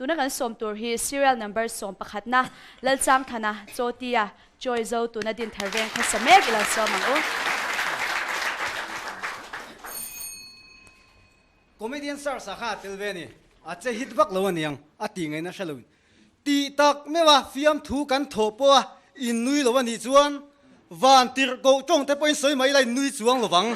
Tuna kan sawm tur hi serial number sawmpakhatna Lalchangthana Chawtia Chawi zo tuna din thar veng khawsa mek ilo sawm ang u. Comedian Search ah khan a tel ve a ni. A che hit vak lo aniang a tih ngaihna hre loin. Tih tak meuh a fiamthu kan thawh pawh a in nui lo a nih chuan van tirh koh tawng te pawhin sawi mai la in nui chuang lo vang.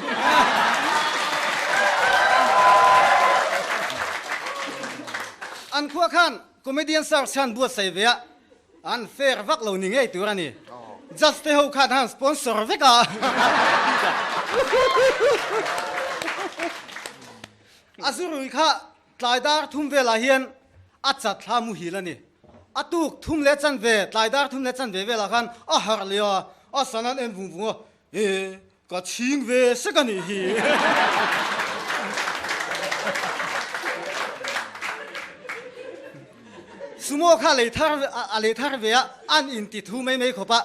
An khua khan Comedian Search khan buatsaih ve a An fair vak lo ni ngei tur a ni. Judge te ho khan han sponsor vek a. A zurui kha tlai dar thum velah hian a chat thla muhil a ni. A tuk thum leh chanve, tlai dar thum leh chanve velah khan a harh leh a, a san an en vung vung a, E, ka chhing ve sek a nih hi. Sumo kha lei thar a lei thar ve a, an inti thu mai mai khawp a,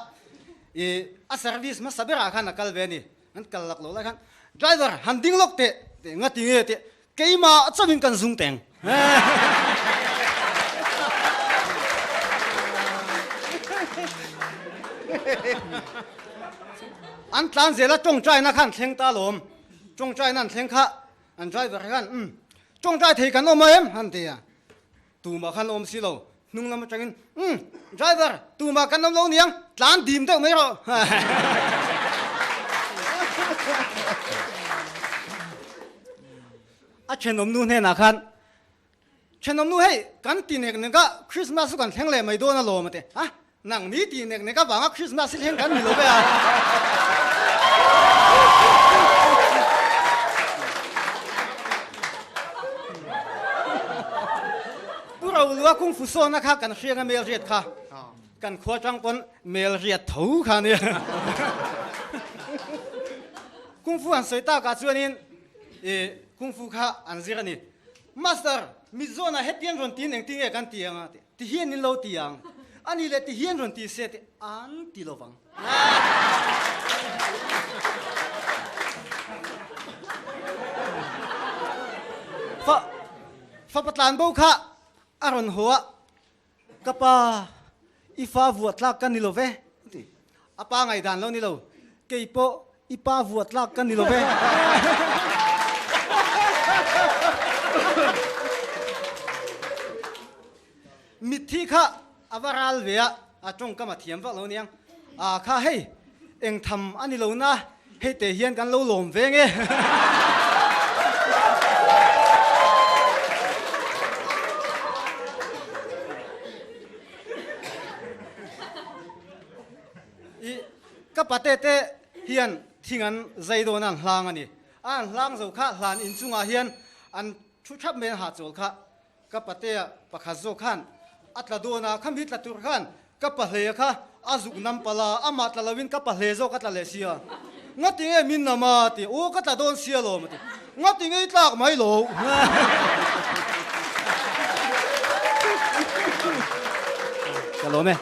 i a service hmasa berah khan a kal ve a ni. An kal lak lo lai khan driver han ding lawk teh teh nga ti nge teh keimah chauhin kan zung teng. An tlan zel a tawngtaina khan thleng ta alawm. Tawngtaina an thleng kha an driver khan umm tawngtai thei kan awm em han ti a. Tumah khan awm si lo. Hnung lam atangin umm driver tumah kan awm lo niang tlan dim deuh mai rawh. A thenawm nu hnenah khan thenawm nu hei kan ti nek nek a Christmas chu kan thleng leh mai dawn alawm a ti a nang ni ti nek nek avanga Christmas hi thleng kan ni lo ve a. Pu Rolua kung fu sawna kha kan hriang a mel riat kha kan khua tang pawn mel riat tho kha nia. Kung fu han sawi takah chuanin I kung fu kha an zir a ni. Master, mi zawnah hetiang rawn tiin engtin nge kan ti ang a? Ti hian in lo ti ang. A nih leh ti hian rawn ti se tih an ti lo vang. Fa, fapa tlan bo kha a rawn haw a, Ka pa, i fa vuah tlak ka ni lo ve, a ti. A pa ngaihdan lo ni lo, kei pawh i pa vuah tlak ka ni lo ve. Mitthi kha a va ral ve a, a tawngkam a thiam vak lo aniang. A kha hei, eng tham a ni lo na, hei te hian kan lo lawm ve nge. I ka pate te hian thing an zai dawn a an hlang a ni. A an hlang zo kha hlan inchungah hian an thu thap mai an hahchawl kha. Ka patea pakhat zawk khan a tla dawn a, khami tla tur khan ka pahle kha a zuk nam palh a, amah tla loin ka pahle zawk a tla leh sia. Ngati nge min nam a ti, aw ka tla dawn sia lawm a ti, ngati nge i tlak mai lo. Ka lawm e.